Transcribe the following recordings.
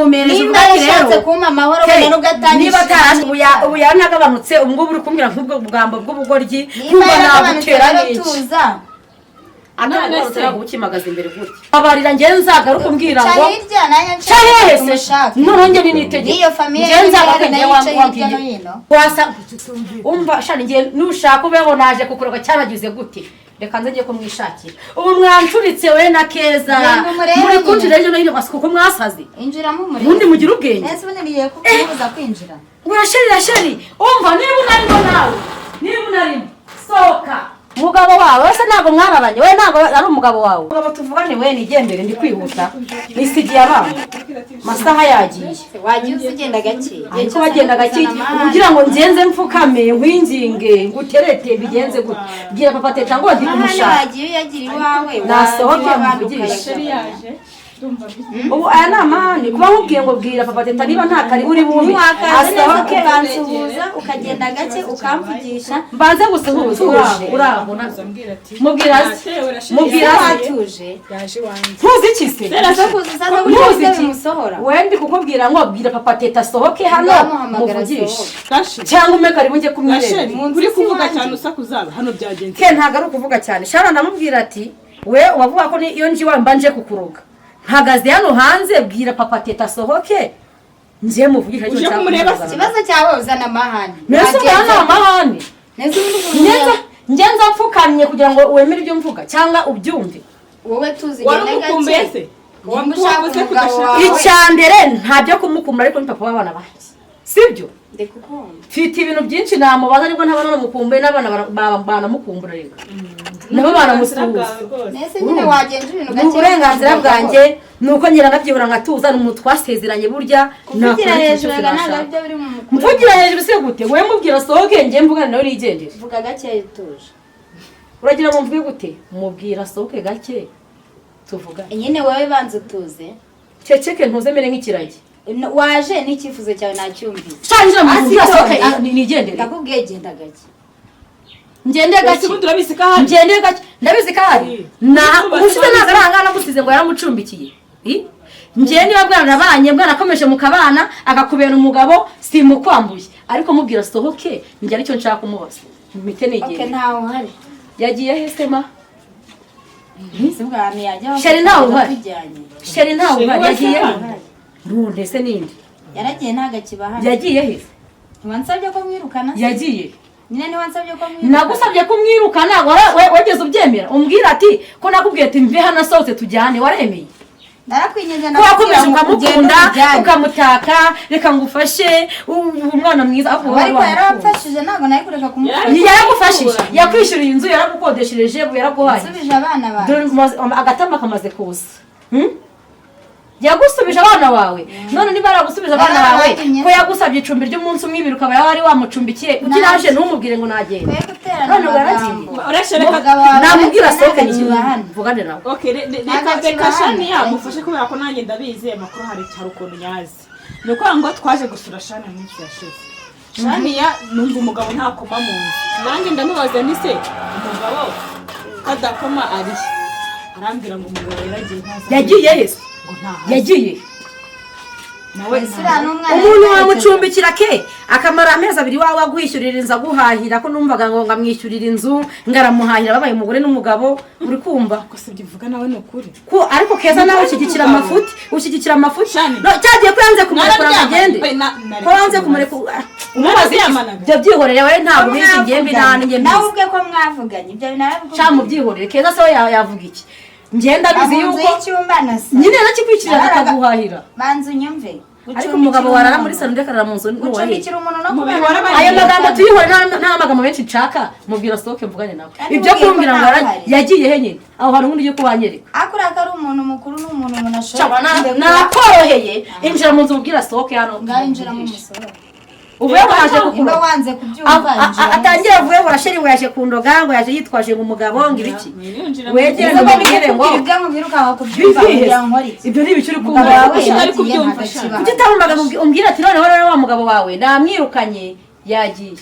Wimumereje Nimba uvuga ati yarashatse rero kumpa amahoro, Hey, wenda nubwo atanyishimiye. Niba ataraje, ubu yaranagabanutse. Ubu ngubu uri kumbwira nk'ubwo bugambo bw'ubugoryi, Nimba nkumva yaragabanutse nagutera rero, n'iki? tuza. Atagabanutse ntabwo ukimagaza imbere gutya. Babarira, njyewe nzagaruke umbwira Ca ngo hirya, nanjye ca hehe se? Umushake. Noneho njye ni nitegeko. N'iyo famille Njyewe nzagaruke, nayo njyewe yicaye hirya wambwiye no hino. Wasa umva shani, njye nushaka ubeho naje kukuroga cyanagize gute? Reka nze ngiye kumwishakira. Ubu mwancuritse we na Keza. Genda umurebe Muri nyine. kunjira hirya no hino basi kuko mwasaze. Injiramo umurebe. Ubundi mugira ubwenge? Ese ubundi ngiye kukubuza kwinjira? Urasheri, rasheri, umva, niba unarimo nawe, niba unarimo, sohoka. Umugabo wawe wese ntabwo mwararanye, we ntabwo ari umugabo wawe. Umugabo tuvugane, we nigendere, ndi kwihuta, nisigiye abana, masaha yagiye. Wagiye uza ugenda gake. Ariko bagenda gake kugira ngo ngenze mfukame nkwinginge nguterete, bigenze gute? Bwira papa Teta ngo ndi Amahane. kumushaka. Wagiye uyagira iwawe. Nasohoke wagiye iw'abandi. muvugishe. Chéri Ukayagabanya. yaje, ndumva mbi- Ubu aya ni amahane kuba nkubwiye ngo bwira papa Teta niba nta karibu uri bumpe. Ntiwakaza neza. Asohoke. Ukansuhuza, ukagenda gake, ukamvugisha. Mbanze gusuhuza. Uraho, uraho. Ambwira ati Mubwira se. "Natewe, Rasheli Mubwira yaje." se. Watuje. Yaje iwanjye. Ntuzi iki se? Uza kuza usaza Ntuzi gutya iki? bimusohora. Wenda kukubwira ngo bwira papa Teta asohoke hano Ndamuhamagara. muvugishe. Asohoke. Rasheli. Cyangwa umpe karibu njye kumwireba. Rasheli, Mu nzu uri kuvuga iwanjye. cyane usakuza, hano byagenze? Ke ntabwo ari ukuvuga cyane. Shara ndamubwira ati we wavuga ko iyo nje iwawe mba nje kukuroga, mpagaze hano hanze, bwira papa Teta asohoke nje muvugishe. Uje kumureba se? Ikibazo cyawe uzana amahane. Mbese ubwo ni amahane? Neza ubundi ukuntu Ngenza mfukamye kugira ngo wemere ibyo mvuga cyangwa ubyumve? Wowe tuzi, Wari ugende umukumbuye gake. se? Nimba ushaka Wavuze ko umugabo udashaka. wawe. Icya mbere, nta byo kumukumbura, ariko ni papa w'abana banjye, sibyo? Ndi kukumva. Mfite ibintu byinshi namubaza, ariko ntabona namukumbuye n'abana banamukumbura, reka nabo banamusuhuza. Nese nyine wagenza ibintu Ni gake. uburenganzira bwanjye, ni uko nyina nkabyibura nkatuza. Ni umuntu twasezeranye burya. Kuvugira Nakora ikintu hejuru cyose ntabwo nashaka. aribyo biri mu mukuru. Mvugira hejuru se gute? Wowe mubwira asohoke, njye mvugane nawe nigendere. Vuga gake utuje. Uragira ngo mvuge gute? Mubwira asohoke gake tuvugane. Nyine wowe banza utuze. Ceceke, ntuze mere nk'ikiragi. Waje n'icyifuzo cyawe nacyumvise. Shanjira mu Asi mubwira asohoke. tonde. Nigendere. Ndakubwiye genda gake. Ngende Ese gake. ubundi urabizi ko ahari? Ngende gake, ndabizi ko ahari. Na Ubu ubushize basi. ntabwo ari ahangaha nagusize ngo yaramucumbikiye. I? Njyewe niba bwaranabanye, bwanakomeje mukabana, akakubera umugabo, simukwambuye, ariko mubwira asohoke, njye aricyo nshaka kumubaza, mpite Okay. nigende. Ntawe uhari. Yagiye he se ma? Si bwa hantu yajya. Chéri, ntawe uhari. Tujyanye. Chéri, ntawe Chéri uhari. we Yagiye he? se? None se ninde? Yaragiye, ntabwo akiba hano. Yagiye he? Ntiwansabye ko mwirukana se? Yagiye. Nyine ntiwansabye ko mwirukana? Nagusabye kumwirukana, wageze ubyemera umbwira ati ko nakubwiye ati mve hano asohotse tujyane, waremeye? Narakwinginze. Ko wakomeje ndakubwira ngo ugende ukamukunda, umujyane. ukamutaka, reka ngufashe, ubu umwana mwiza ahubwo wari Ariko wamukunda. yaramfashije, ntabwo nari kureka kumufasha. Yaragufashije, yakwishyuriye inzu, yaragukodeshereje, ubu yaraguhaye. Nsubije abana bawe. Dore agatama kamaze kuza. Yagusubije abana bawe. None niba yaragusubije abana bawe, Yarabanyimye. ko yagusabye icumbi ry'umunsi umwe, ibiri, ukaba wari wamucumbikiye, kuki naje ntumubwire ngo nagende? Twe guterana None ubu yaragiye. amagambo. Rasheli, reka Umugabo wawe Namubwira asohoke. ntabwo akiba hano. Mvugane nawe. Okay, reka Ntabwo reka akiba Shani hano. yamufashe kubera ko nanjye ndabizi amakuru, hari ukuntu nyazi. Ni ukuvuga ngo twaje gusura Shani mu minsi yashize. Shaniya numva umugabo ntakoma mu nzu. Nanjye ndamubaza nti se umugabo kadakoma ari he? Arambwira ngo umugabo yaragiye, ntazi aho. Yagiye he se? Ngo ntahazi. Yagiye. Nawe Ese uriya ni umwana? Umuntu wamucumbikira ke akamara amezi 2 wawe aguhishyurira inzu, aguhahira, ko numvaga ngo ngamwishyurira inzu, ngaramuhahira, babaye umugore n'umugabo, uri kumva? Gusa ibyo uvuga nawe ni ukuri. Ko ariko Keza nawe ushyigikira amafuti, ushyigikira amafuti. Shani. No, cyagiye ko yanze kumurekura ngo Nararyamanye. agende. Oye, Ko yanze kumurekura, umubaza iki? Nararyamanaga. Ibyo byihorere, we ntabwo ubizi, ngiye mbi nta ninjye Nawe mbizi. ubwe ko mwavuganye ibyo bintu arabikubwiye. Sha, mubyihorere. Keza se we yavuga iki? Ngenda abizi Mu nzu yuko y'icyumba na sa nyine yarakikwikirira Nararaga- akaguhahira. Banza unyumve. Ariko umugabo warara muri salo undi akarara mu nzu ntuwahe? Gucumbikira umuntu no Umubiri kubana warabaye. Ayo magambo tuyihore, nta magambo menshi nshaka. Mubwira asohoke mvugane nawe. Kandi Ibyo mubwiye ko kumbwira ngo ntawe uhari. yagiye he nyine, aho hantu ubundi ujye kubanyereka. Ariko uriya ko ari umuntu mukuru, ni umuntu umuntu ashobora Cyangwa kundekura. nakoroheye, injira mu nzu mubwira asohoke hano. Ngaho injiramo umusoro. Uvuye ngo yaje Nimba kukuroga. wanze kubyumva, injiramo. Atangira avuye ngo Rasheli ngo yaje kundoga, ngo yaje yitwaje ngo umugabo, ngo ibiki. Wegere Ese ko mubwire ngo kubwira ibyo nkubwira ukanga kubyumva, Bivihe. kugira ngo nkore iki? Ibyo ni ibiki uri Umugabo kumva? wawe Kuki utari yaragiye, kubyumva, ntabwo sha? akiba. Kuki utamubaga ngo umbwire ati noneho rero wa mugabo wawe namwirukanye, yagiye?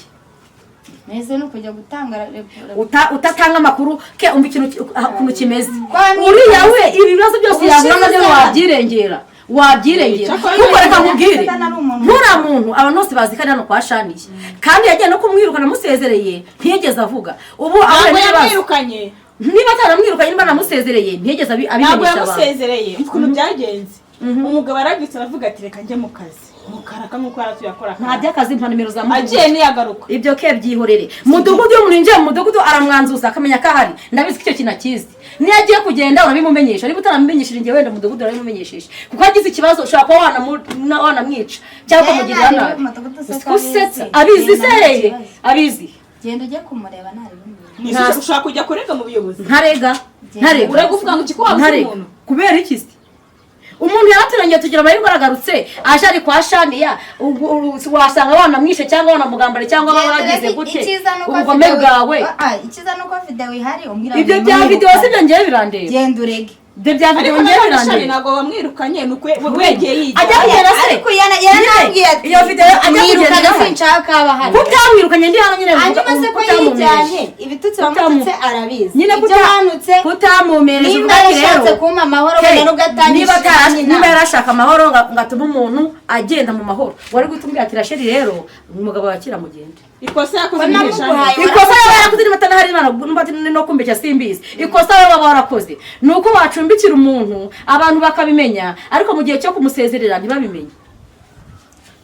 Nese ni ukujya gutanga raporo? Utatanga amakuru ke, umva ikintu ukuntu kimeze. Kwa mwirukanye. Uriya we ibi bibazo byose Ubushize yahura nabyo se- wabyirengera. Wabyirengera. Cyakora Kuko reka nkubwire, Satani ari umuntu. Nturiya muntu abantu bose bazi ko ari hano kwa Shaniye, kandi yagiye no kumwirukana amusezereye, ntiyigeze avuga ubu ahuye Ntabwo n'ikibazo. yamwirukanye. Niba ataramwirukanye, niba anamusezereye, ntiyigeze Ntabwo abimenyesha abantu. yamusezereye. Ukuntu byagenze, umugabo arabyutse aravuga ati: "Reka njye mu kazi", mukaraka nk'uko yaratuye akora Nta akazi. by'akazi, mpa nimero za mudugudu. Agiye ntiyagaruka. Ibyo ke byihorere. Mudugudu, iyo umuntu yinjiye mu mudugudu aramwanzuza akamenya ko ahari. Ndabizi ko icyo kintu akizi. Niyo agiye kugenda urabimumenyesha. Niba utaramumenyesheje njye, wenda umudugudu urabimumenyesheje, kuko agize ikibazo ushobora kuba wanamwica cyangwa ukamugirira Nawe nabi. umudugudu se ko Usetsa. abizi? Abizi se? Genda, nta Hehe? kibazo. Abizi. Genda ujye kumureba, ntaribimenya. Ni ese ushaka kujya kurega mu buyobozi? Ntarega, ntarega. Urega uvuga ngo iki, ko wabuze Ntarega. umuntu? Kubera iki se? Umuntu yaraturengeye, tugira amahirwe aragarutse, aje ari kwa Shaniya. Wasanga wanamwishe cyangwa wanamugambara cyangwa waragize gute? Icyiza ni uko Ubugome bwawe. Icyiza ni uko videwo ihari, umbwira Ibyo ngo bya mwirukane. videwo si byo, ngewe birandeba. Genda urege. Ibyo bya videwo Ariko ngewe nanone Shani, birandeba. ntabwo wamwirukanye, ni uko wegeye yigira. Ajya kugenda se? Ariko yaranambwiye ati Iyo video ajya mwirukane, kugenda. sinshaka aba hano. Kutamwirukanye ndi hano nyine, Hanyuma se ko kutamumeresha. yijyanye, ibitutsi wamututse arabizi, Nyine ibyo wanutse. kutamumeresha. Nimba Uvuga ati yarashatse rero, kumpa amahoro, Ke, wenda nubwo niba atanyishije. niba yarashaka amahoro ngo atume umuntu agenda mu mahoro, wari guhita umbwira ati: "Rasheli, rero umugabo wakira mugende." Ikosa yakoze Ko ni namuguhaye. Shani. Ikosa yaba yarakoze, niba atanahari, Imana, niba no kumbeshya simbizi, ikosa waba warakoze ni uko wacumbikira umuntu abantu bakabimenya, ariko mu gihe cyo kumusezerera ntibabimenye.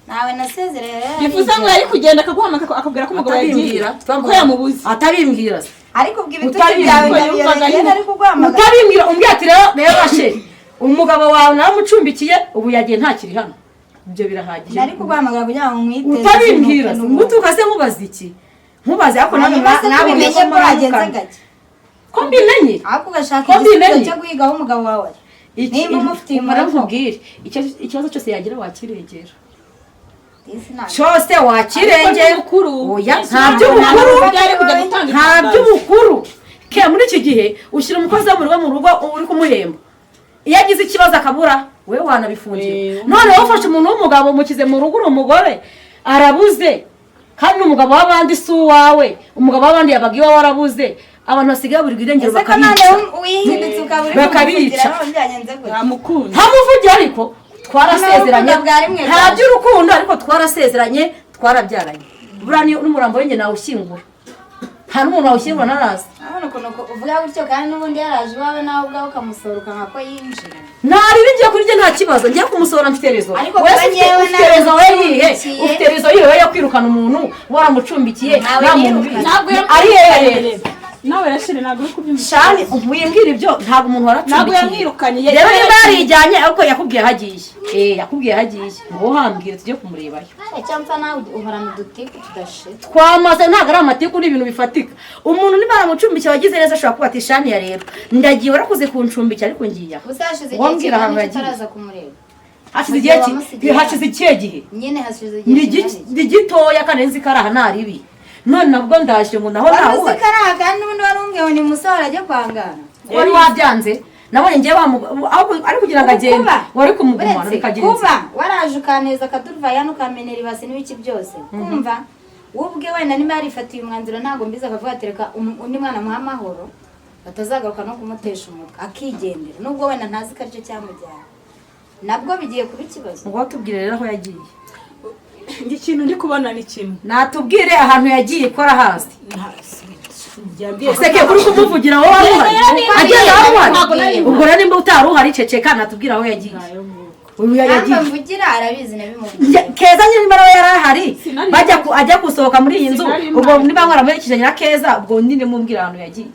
Nawe nasezereye rero. Bivuze ngo yari kugenda akaguhamagara akabwira ko umugabo yagiye, Atabimbwira. ko yamubuze. Atabimbwira se? Ariko ubwo ibitutsi Utabimbwira. byawe ndabiyobereye, ari kuguhamagara. Utabimbwira, umbwira ati: Rero Rasheli, umugabo wawe naramucumbikiye, ubu yagiye ntakiri hano", ibyo birahagije. Nari kuguhamagara kugira ngo mwiteze. Utabimbwira se, ngutuka se nkubaze iki? Nkubaze, ariko namwe Hanyuma se mwabonye tubimenye ko ko wagenze muramukana. gake? Ko mbimenye? Ahubwo ugashaka Ko igisubizo mbimenye? cyo guhigaho umugabo wawe ari. Nimba umufitiye Umara umurego. nkubwire, ikibazo cyose yagira wakirengera. Disi ntabwo. Cyose wakirengera. Ariko n'ubukuru. Oya, nta Ntabwo by'ubukuru. byari kujya gutanga Nta itangazo. by'ubukuru ke. Muri iki gihe ushyira umukozi wo mu rugo, mu rugo uri kumuhemba, iyo agize ikibazo akabura, wowe wanabifungira. None wowe ufashe umuntu w'umugabo umushyize mu rugo, uri umugore, arabuze, kandi n'umugabo w'abandi si uwawe. Umugabo w'abandi yabaga iwawe arabuze. Abantu basigaye buri irengero, Ese ko bakabica. noneho wihindutse ukaba uri Bakabica. kumuvugira, none byagenze gute? Ntamukunda. Ntamuvugira, ariko twarasezeranye. Urukundo bwa rimwe Nta bwaje. by'urukundo, ariko twarasezeranye, twarabyaranye. Buriya n'umurambo w'inge nawushyingura, nta n'umuntu wawushyingura ntaraza. Urabona ukuntu uvuga gutyo, kandi n'ubundi yaraje iwawe, nawe ubwawe ukamusohora ukanga ko yinjira. Nta ribi, ngiye kuri njye nta kibazo, ngiye kumusohora mfite raison. Ariko Wese kuba ufite njyewe ufite raison we yihe? naramucumbikiye. Ufite raison yihe we yo kwirukana umuntu waramucumbikiye? Ntawe Nta muntu nirukana. ubizi. Ntabwo Ari hehe? yamwirukanye. Nawe Rasheli, ntabwo uri kubyumva. Shani, wimbwira ibyo, ntabwo umuntu Ntabwo waracumbikiye. yamwirukanye. Rero niba yarijyanye, ariko yakubwiye aho agiye, yakubwiye aho agiye, ngo hambwire tujye kumurebayo. Cyangwa nawe uhorana udutiku tudashira. Twamaze, ntabwo ari amatiku, ni ibintu bifatika. Umuntu niba aramucumbikiye wagize neza, ashobora kuba ati: "Shani ya, rero ndagiye, warakoze kuncumbikira, ariko ngiye aha." Gusa hashize igihe Wambwira ahantu kingana yagiye. tutaraza kumureba. Hashize igihe Wamusigiye. Hashize ikihe gihe? Nyine hashize Ni igihe kingana iki? ni gitoya, kandi nzi ko ari aha nta ribi. None nabwo ndaje ngo naho Wari ntawe uzi uhari. ko ari aha, kandi n'ubundi wari umbwiye ngo ni musohora ajye kwangana. Wari wabyanze, nabonye ngewe ari kugira ngo agende. Kuba, Wari kumugumana uretse bikagira inzira. kuba waraje ukaneza akaduruvayano, ukamenera ibasi n'ibiki byose, kumva wowe ubwe wenda niba yarifatiye umwanzuro, ntabwo mbizi, akavuga ati: "Reka undi mwana amuhe amahoro, batazagaruka no kumutesha umutwe", akigendera, nubwo wenda ntazi ko aricyo cyamujyana, nabwo bigiye kuba ikibazo. Ngo watubwire rero aho yagiye. Njye ikintu ndi kubona ni kimwe. Natubwire ahantu yagiye, ko arahazi. Yambwiye ko Seke kuri kumuvugira, wowe wari uhari agenda, wari uhari. Ntabwo nari mpari. Ubwo rero nimba utari uhari, ceceka, natubwire aho yagiye. Ntayo nguko. Uyu yagiye. Mpamvu mvugira arabizi, nabimubwiye. Keza nyine niba nawe yari ahari, Sinari bajya ajya gusohoka muri iyi nzu. Sinari Ubwo mpari. niba mwaramuherekeje na Keza, ubwo nyine mumbwira ahantu yagiye.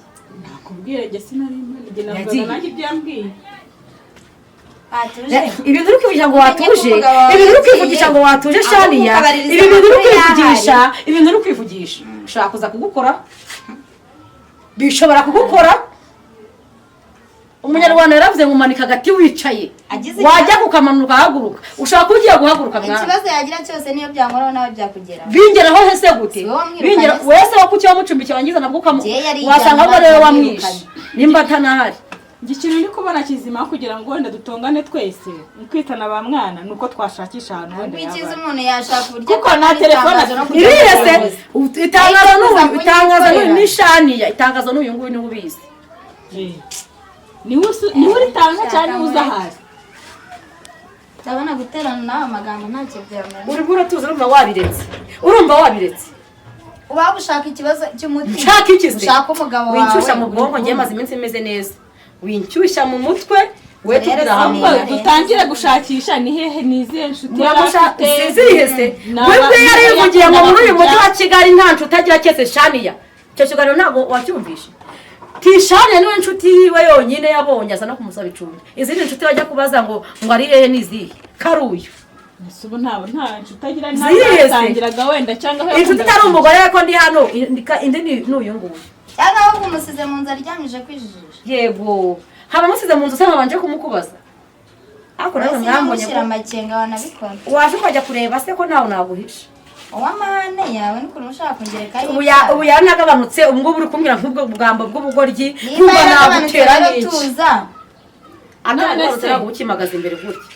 Nakubwira, njye sinari mpari, njye navugaga Yagiye. nanjye ibyo yambwiye. Atuje. Ibintu uri kwivugisha ngo watuje, Umenye ko umugabo wawe ibintu uri yagiye. kwivugisha ngo watuje, Ahubwo Shaniya, ukabaririza ibi bintu uri amakuru y'ahari. kwivugisha, ibintu uri kwivugisha ushaka kuza kugukora, bishobora kugukora. Umunyarwanda yaravuze ngo umanika agati wicaye, Agize wajya ikibazo- kukamanuka ugahaguruka. Ushobora kuba ugiye guhaguruka mwana. Ikibazo yagira cyose, niyo byankoraho nawe byakugeraho. Bingeraho hese gute? Si wowe wamwirukanye Bingera se? wese wo kuki wamucumbikiye wangiza nabwo ukamu Njye yarijyanye, wasanga ahubwo ariwe wamwishe wamwirukanye. nimba atanahari. Njye ikintu ndi kubona kizima, kugira ngo wenda dutongane twese mu kwitana ba mwana, ni uko twashakisha ahantu wenda Icyiza yaba. umuntu yashaka uburyo Kuko nta atanga telefone itangazo no afite. kujya Iriya se mu buyobozi. itangazo n'uyu, Kuza itangazo n'uyu kunyikorera. ni Shaniya, itangazo n'uyu nguyu niwe ubizi. Niwe uritanga cyangwa niwe uza ahari? Ndabona guterana nawe amagambo ntacyo byamara. Urimo uratuza, urumva wabiretse, urumva wabiretse. Uba ushaka ikibazo cy'umutima. Nshaka iki se? Ushaka umugabo wawe. Winshyushya mu bwonko, ngiye maze iminsi meze neza. Winshyushya mu mutwe we, Rero tubwira hamwe. sinigare. Dutangire gushakisha ni hehe, ni izihe nshuti yari Muramusha afite? Zizihe se? Naba- Webwe yarivugiye ngo muri uyu mujyi kujya- wa Kigali nta nshuti agira keretse Shaniya. Icyo kiganiro ntabwo wacyumvishe? Tishaniya niwe nshuti yiwe yonyine yabonye, aza no kumusaba icumbi. Izindi nshuti bajya kubaza ngo ari hehe n'izihe karuyu? Ese ubu nta nshuti agira? Zihe se? Ntabwo wenda cyangwa aho Inshuti yakundaga itari umugore we ko ndi hano, indi ni uyu nguyu. Cyangwa ahubwo umusize mu nzu aryamije kwijijisha. Yego, haba musize mu nzu se nkabanje kumukubaza? Ariko nawe Wese mwambonye namushyira ko amakenga wanabikora. Waje ukajya kureba se ko ntawe naguhisha? Uw'amahane yawe n'ukuntu ushaka kungerekaho Ubu yaranagabanutse. Ubu ngubu uri kumbwira nk'ubwo bugambo bw'ubugoryi, Niba nkumva yaragabanutse nagutera rero n'iki? tuza. Anagabanutse None se? ntabwo ukimagaza imbere gutya.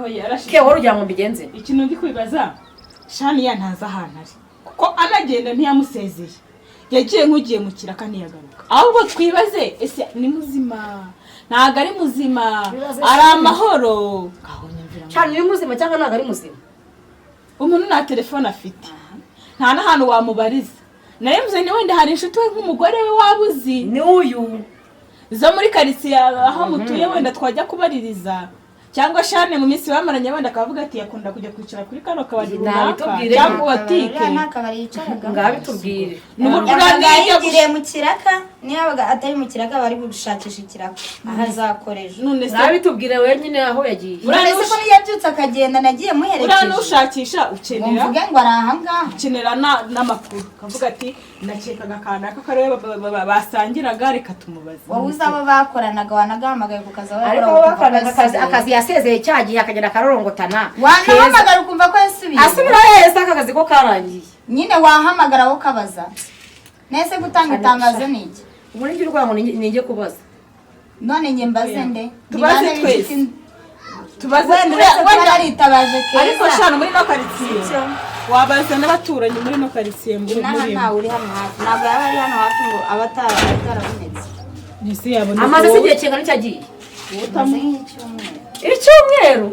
Oya, yarashize. Ke wowe ugira ngo mbigenze? Ikintu ndi kwibaza, Shaniya ntazi ahantu ari, kuko anagenda ntiyamusezeye, yagiye nk'ugiye mu kiraka ntiyagaruka. Ahubwo twibaze, ese ni muzima, ntabwo ari muzima? Bibaze Ari Shani. amahoro? Ngaho nyumvira ngo- Cyane, uri muzima cyangwa ntabwo ari muzima? Umuntu nta telefone afite, nta n'ahantu wamubariza. Nayo mvuze ni wenda hari inshuti we nk'umugore we waba uzi Ni uyu. zo muri karitsiye aho mutuye, wenda twajya kubaririza, cyangwa Shane mu minsi bamaranye wenda akavuga ati yakunda kujya kwicara kuri kano kabari runaka Nabitubwire. cyangwa botike. Uriya nta kabari yicaragamo. Ngabitubwire. Ni uburyo Yabaga nijya yigiriye mu kiraka. Niyo yabaga atari mu kiraka, bari gushakisha ikiraka aho azakora ejo. None se Ngabitubwire wenyine aho yagiye. Uriya None se ko niyo yabyutse akagenda nagiye uriya muherekeje n'ushakisha ngo ukenera mvuge ngo ari ahangaha? Ukenera n'amakuru, ukavuga ati nakekaga kanaka ko ariwe basangiraga, reka tumubaze. Wowe uzi abo bakoranaga, wanagahamagaye ku kazi aho Ariko yakoraga abo ukumva ko bakoranaga akazi yasubiye. Akazi yasezeye cya gihe, akagenda akarorongotana. Wanahamagara ukumva ko yasubiye. Asubira heza? Aka kazi ko karangiye. Nyine wahamagara wowe ukabaza nese gutanga itangazo ni iki? Ubu nibyo urwango ninjye kubaza. None njye mbaze nde? Tubaze Ni bande twese. b'inshuti? Tubaze. Wenda uretse kuba Wenda naritabaje ariko Keza. Shana, muri ino karitsiye wabaza n'abaturanyi muri ino karitsiye muri Inaha murimo. ntawe uri hano hafi, ntabwo yaba ari hano hafi ngo abe atarabonetse. Ntise yabonetse. Amaze se igihe kingana icyo agiye? Amaze nk'icyumweru. Icyumweru?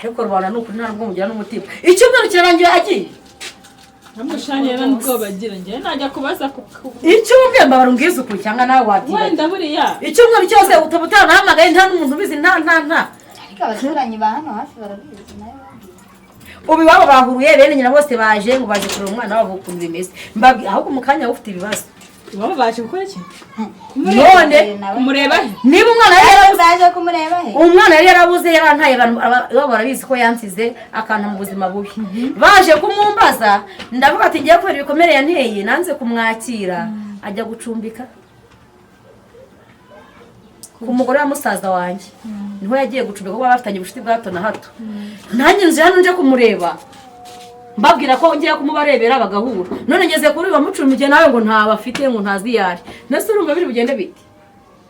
Ariko rubanda ni ukuri nta nubwo mugira n'umutima. Icyumweru kirarangiye agiye. Ntabwo Shani yari n'ubwoba agira, njyewe najya kubaza Icyumweru, mbabara umbwize ukuri cyangwa nawe wabyibagiwe. Wenda buriya Icyumweru cyose utaba utanahamagaye, nta n'umuntu ubizi, nta nta nta. Ariko abaturanyi ba hano hafi barabizi, nayo babwiye. Ubu iwabo bahuruye, bene nyina bose baje ngo baje kureba umwana wabo ukuntu bimeze. Ahubwo mu kanya ufite ibibazo. Iwabo baje gukora iki? None Kumureba he? Niba umwana yari yarabuze Baje kumureba he? Umwana yari yarabuze, yarantaye, abantu iwabo barabizi ko yansize akanta mu buzima bubi. Baje kumumbaza, ndavuga ati ngiye kubera ibikomere yanteye nanze kumwakira, ajya gucumbika ku mugore wa musaza wanjye. Niho yagiye gucumbika kuko baba bafitanye ubucuti bwa hato na hato. Nanjye nje hano nje kumureba, mbabwira ko ngiye kumubarebera bagahura. None ngeze kuri bamucumbikiye nawe ngo ntawe afite, ngo ntazi iyo ari. Nese urumva biri bugende bite?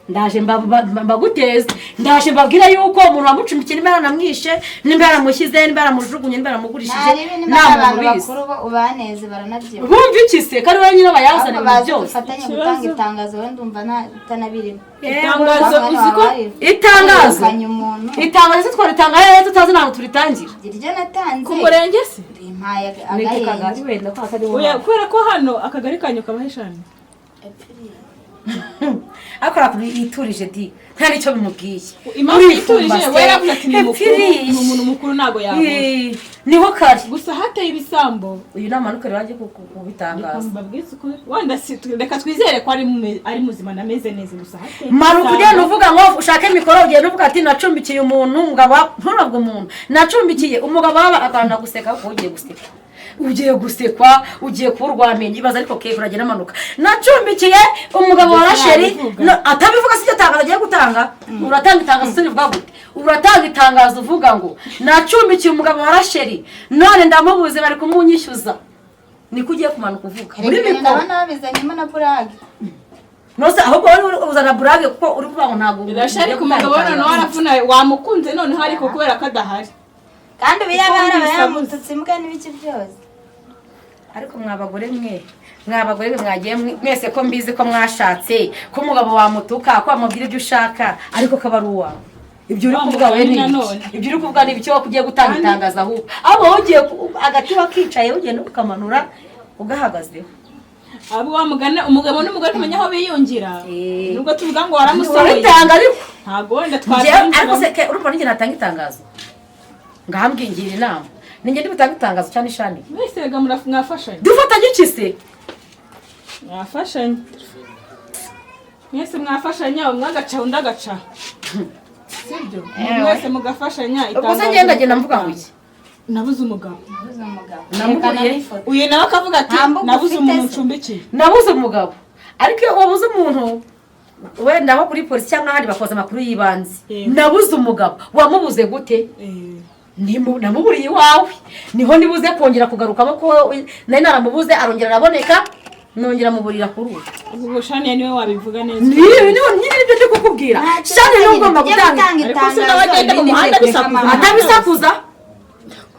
Ndaje mbaguteze, ndaje mbabwira yuko umuntu wamucumbikiye nimba yaranamwishe, nimba yaramushyize, nimba yaramujugunye, nimba yaramugurishije, Nta ribi, nta niba muntu abantu ubizi. bakuru bo ubaneze baranabyibuka. Bumva iki se ko ari we nyine bayazana Ahubwo ibintu baze byose? dufatanye Ikibazo- gutanga itangazo, we ndumva utanabirimo. Itangazo uzi ko Itangazo? Wirukanye umuntu. Itangazo se twaritanga hehe tutazi ntabwo turitangira? Iryo natanze Ku murenge se? Rimpaye Ni ku kagari agahenge. wenda ko atari Oya, wowe. kubera ko hano akagari kanyu kabaho eshanu. Ariko urakuntu yiturije di, nta n'icyo bimubwiye. Impamvu yiturije, Urifumbase. we yaravuze ati ni mukuru, Epfiriye. ni umuntu mukuru, ntabwo yabura. Ii, niho kari. Gusa hateye ibisambo. Uyu namanuka rero ajye kubitangaza. Mbabwize ukuri, wenda si reka twizere ko ari muzima nameze neza, gusa hateye Manuka ibisambo. ugenda uvuga ngo ushake mikoro, ugenda uvuga ati nacumbikiye umuntu, umugabo nturabwe umuntu nacumbikiye umugabo waba akanda guseka kuko ugiye guseka, ugiye gusekwa, ugiye kuba urwamenye ibaza. Ariko keke uragenda amanuka nacumbikiye umugabo wa Rasheli. Ntabivuga. No, atabivuga si cyo tangazo agiye gutanga. Uratanga itangazo se rivuga gute? Uratanga itangazo uvuga ngo nacumbikiye umugabo wa Rasheli none ndamubuze, bari kumunyishyuza. Niko ugiye kumanuka uvuga muri Reka mikoro. ndabona babizanyemo na burage. Nose ahubwo wowe uzana burage kuko uri kuvuga ngo ntabwo Rasheli ku mugabo we noneho aravuna, wamukunze noneho, ariko kubera ko adahari. Kandi ubu yaba Kuko yarabaye wumvise yamututse imbwa n'ibiki byose. Ariko mwa bagore mwe, mwa bagore mwe, mwagiye mwese ko mbizi ko mwashatse ko umugabo wamutuka, ko wamubwira ibyo ushaka, ariko ko aba ari uwawe. Ibyo uri Wa kuvuga we mugani ni ibiki? nanone. Ibyo uri kuvuga ni ibiki? Wowe ugiye gutanga Kandi- itangazo ahubwo aho wowe ugiye agati wakicaye, ugenda ukamanura ugahagazeho. Abo wa mugani, umugabo n'umugore tumenya aho biyungira. Nubwo tuvuga ngo waramusohoye, Uritanga ariko. ntabwo wenda Ariko twabyinjiramo. se urumva ninjye natanga itangazo, ngahambwingira inama, ninjye ndi butange itangazo cyane ishani? Mwese rega mwafashanya. Dufatanye iki se? Mwafashanya mwese, mwafashanya, umwe agaca undi agaca, sibyo? Mwese mugafashanya. Ubwo se ngenda genda mvuga ngo iki? Nabuze umugabo. Nabuze umugabo. Namuburiye. Yerekana n'ifoto. Uyu nawe akavuga ati Nta mbuga nabuze ufite umuntu se. ncumbikiye. Nabuze umugabo. Ariko iyo wabuze umuntu, wenda nko kuri polisi cyangwa ahandi bakoze amakuru y'ibanze, nabuze umugabo, wamubuze gute? Namuburiye iwawe, niho nibuze kongera kugarukamo ko nari naramubuze, arongera araboneka, nongera muburira kuri ubu. Ubwo Shaniya niwe wabivuga neza. Nibi niho nyine nibyo ndi kukubwira. Shani niwe ugomba Ujye gutanga. Ariko se nawe agenda mu muhanda bisakuza. Atabisakuza,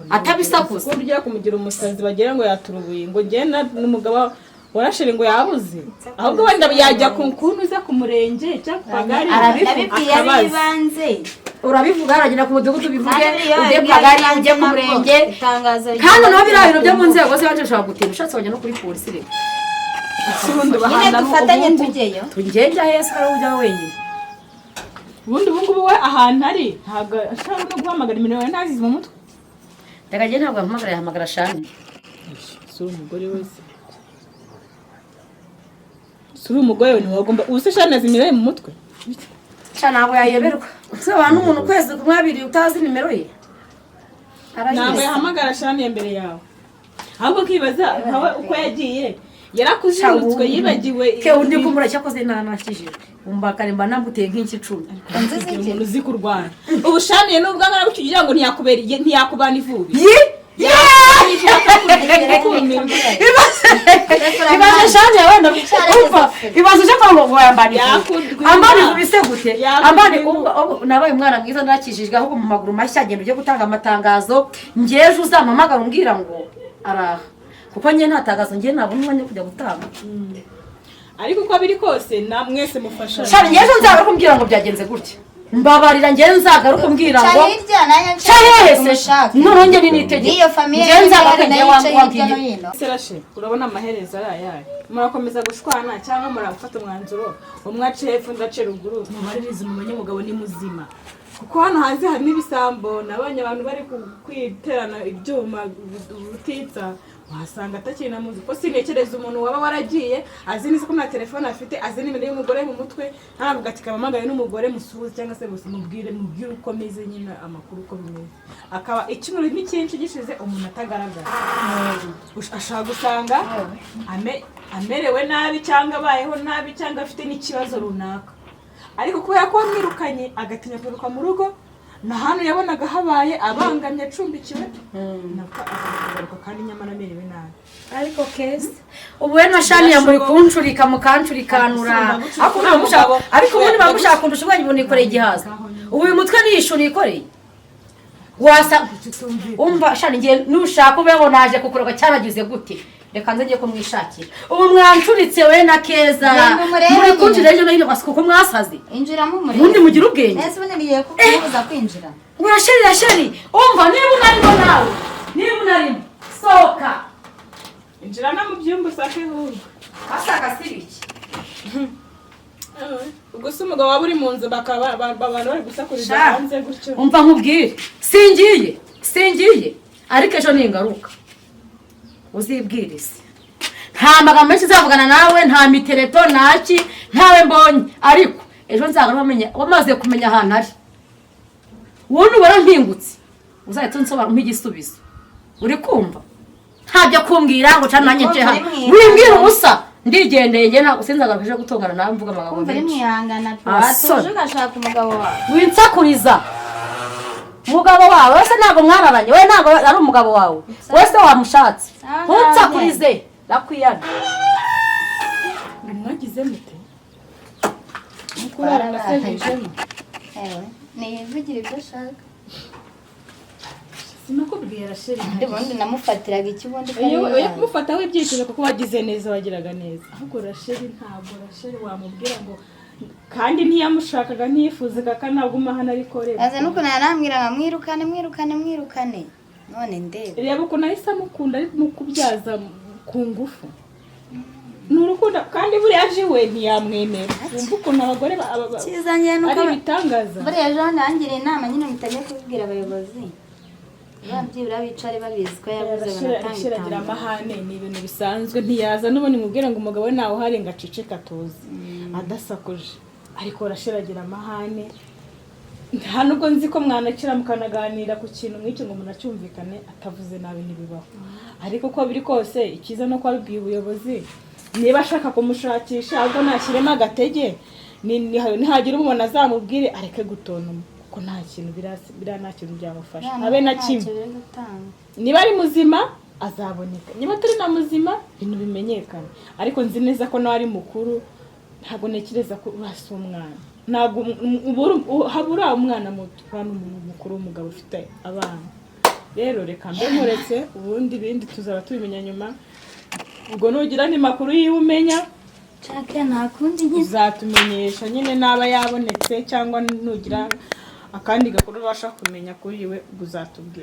atabisakuza. Kuko ugiye kumugira umusazi, bagira ngo yaturubuye, ngo ngenda n'umugabo warashira ngo yabuze. Ahubwo wenda yajya ku kuntu uza ku murenge cyangwa ku kagari Ndabibwiye akabaza. ab'ibanze. Urabivuga, aragenda ku mudugudu bivuge, Kandi iyo ujye ku babibwiye kagari, ab'ibanze ujye ku nabwo, murenge. itangazo Kandi naho biriya bintu byo mu rigomba. nzego z'ibanze ushobora gutinda, ushatse wajya no kuri polisi rero. Si ubundi Nyine bahana dufatanye ubundi. tujyeyo. Tugende heza, ari ujya wenyine. Ubundi ubu ngubu we ahantu ari ntabwo ashobora no guhamagara imirimo yawe, ntazizi mu mutwe. Ndagagiye, ntabwo yahamagara, yahamagara Shani. Si uri umugore wese, si uri umugore we ntiwagomba. Ubu se Shani azi imibare mu mutwe? Sha, ntabwo yayoberwa. Se abantu, umuntu ukwezi kumwe, abiri, utazi nimero ye? Ntabwo Arayizi. yahamagara Shani imbere yawe. Ahubwo ukibaza nkawe uko yagiye, yarakuzinutswe, yibagiwe. Ke undi kumura cyakoze ntanakijijwe, umbakare mba naguteye nk'inshyi 10. Inzu z'iki? Umuntu uzi kurwana ubu Shaniye nubwo angana gutyo, ugira ngo ntiyakubera, ntiyakubana ivubi. Yi! Rekura. Ibaze Shani wenda umva, ibaze uje kwa ngo yambana ivubi. Yakudwina. Ambana ivubi se gute? Yakudwina. Ambana ubwo nabaye umwana mwiza, narakijijwe. Ahubwo mu maguru mashya agenda ujye gutanga amatangazo. Ngeje uzampamagara umbwira ngo araha, kuko njye nta tangazo, njye nabona umwanya wo kujya gutanga. Ariko uko biri kose na mwese mufashanye. Shani, ngeje nzagaruka umbwira ngo byagenze gutya. Mbabarira, ngewe nzagaruka umbwira Ca ngo hirya nanjye ca hehe se? umushake. Noneho njye ni nitegeko. N'iyo famille Ngewe nzagaruka nayo njye yicaye hirya no wambwiye. hino. Serashe, urabona amaherezo ari ayahe? Murakomeza gushwana cyangwa murafata umwanzuro, umwe ace hepfo undi ace ruguru, mubaririze mumenye umugabo ni muzima? Kuko hano hanze harimo ibisambo, nabonye abantu bari kwiterana ibyuma ubutitsa. Wasanga atakiri na muzi, kuko sintekereza umuntu waba waragiye azi neza ko nta telefone afite, azi nimero y'umugore mu mutwe, ntabwo ati kamamagaye n'umugore musuhuze cyangwa se gusa mubwire uko meze nyine, amakuru uko bimeze, akaba icyumweru n'icyinshi gishize umuntu atagaragara. Ashobora gusanga amerewe nabi cyangwa abayeho nabi cyangwa afite n'ikibazo runaka, ariko kubera ko wamwirukanye agatinya kugaruka mu rugo, na hano yabonaga habaye abangamye acumbikiwe, nabwo akagaruka kandi nyamara amerewe nabi. Ariko keza ubu we na Shani muri kuncurika, mukancurikanura, ariko ubundi mushaka, ariko ubundi bamushaka kundusha ubwenge. Ubu nikoreye igihaza, ubu uyu mutwe niyishu nikoreye wasa. Umva Shani, ngiye, nushaka ubeho naje kukuroga cyaragize gute? Reka nze ngiye kumwishakira. Ubu mwancuritse we na Keza. Genda umurebe Muri nyine. kuncira hirya no hino basi kuko mwasaze. Injiramo umurebe. Ubundi mugire ubwenge. Ese ubundi ngiye kukubuza kwinjira? Ngo Rasheli, Rasheli, umva, niba unarimo nawe, niba unarimo, sohoka. Injira no mu byumba usake ahubwo. Ashaka si ibiki? Ubwo se umugabo waba uri mu nzu, bakaba abantu bari gusakuriza Sha. hanze gutyo? Umva nkubwire, singiye, singiye, ariko ejo ningaruka uzibwirize. Nta magambo menshi nzavugana nawe, nta mitereto ntaki, ntawe mbonye, ariko ejo nzagaruka wamaze kumenya ahantu ari. Wowe nubona mpingutse uzahita unsobanura, umpe igisubizo. Uri kumva? Ntabyo kumbwira ngo cana nanjye nce hano. Kumva uri Wimbwira ubusa, ndigendeye njye, ntabwo sinzagaruka ejo gutongana nawe mvuga amagambo Kumva uri menshi. mwihangana pe. Ah, Watuje sorry. ugashaka umugabo wawe. Winsakuriza umugabo wawe wese, ntabwo mwararanye we, ntabwo ari umugabo wawe wese wamushatse. Sawa. Ntunsakurize, ndakwiyana. Ngo mwagize mute mukurara nasebijemo? Ewe, niyivugire ibyo ashaka. Sinakubwiye Rasheli? Ubundi bundi namufatiraga iki ubundi ko ari Iyo iwanjye? Kumufataho ibyifuzo, kuko wagize neza, wagiraga neza. Ahubwo Rasheli, ntabwo Rasheli wamubwira ngo Kandi ntiyamushakaga, ntiyifuzaga ko anaguma hano, ariko reba. Aza n'ukuntu yarambwiraga: "Mwirukane, mwirukane, mwirukane." None ndebe. Reba ukuntu ahise amukunda, ari mu kubyaza ku ngufu. Ni urukundo, kandi buriya aje iwe ntiyamwemera. Wumva ukuntu abagore Cyiza njye nuko ari ibitangaza. Buriya ejo yangiriye inama nyine, mutajya kubibwira abayobozi, byibura bicare babizi ko yabuze, banatanga Arashiragira itangazo. Amahane ni ibintu bisanzwe. Ntiyaza n'ubundi mubwire ngo umugabo we ntawe uhari, ngo aceceke atuze adasakuje, ariko arashiragira amahane. Nta nubwo nzi ko mwanakira mukanaganira ku kintu nk'icyo ngo munacyumvikane atavuze nabi, ntibibaho. Ariko uko biri kose, icyiza no kuba abibwiye ubuyobozi. Niba ashaka kumushakisha, ahubwo nashyiremo agatege, nihagira umubona azamubwire areke gutontoma, kuko nta kintu biriya nta kintu byamufasha habe na kimwe. Ntacyo biri gutanga. Niba ari muzima azaboneka, niba atari na muzima ibintu bimenyekane. Ariko nzi neza ko nawe ari mukuru, ntabwo ntekereza ko urasa umwana. Ntabwo habura umwana muto, uriya ni umuntu mukuru w'umugabo ufite abana. Rero reka mbe nkuretse, ubundi ibindi tuzaba tubimenya nyuma. Ubwo nugira andi makuru yiwe umenya, Nshake, nta kundi nyine. uzatumenyesha nyine naba yabonetse, cyangwa nugira akandi gakuru ubasha kumenya kuri we, ubwo uzatubwira.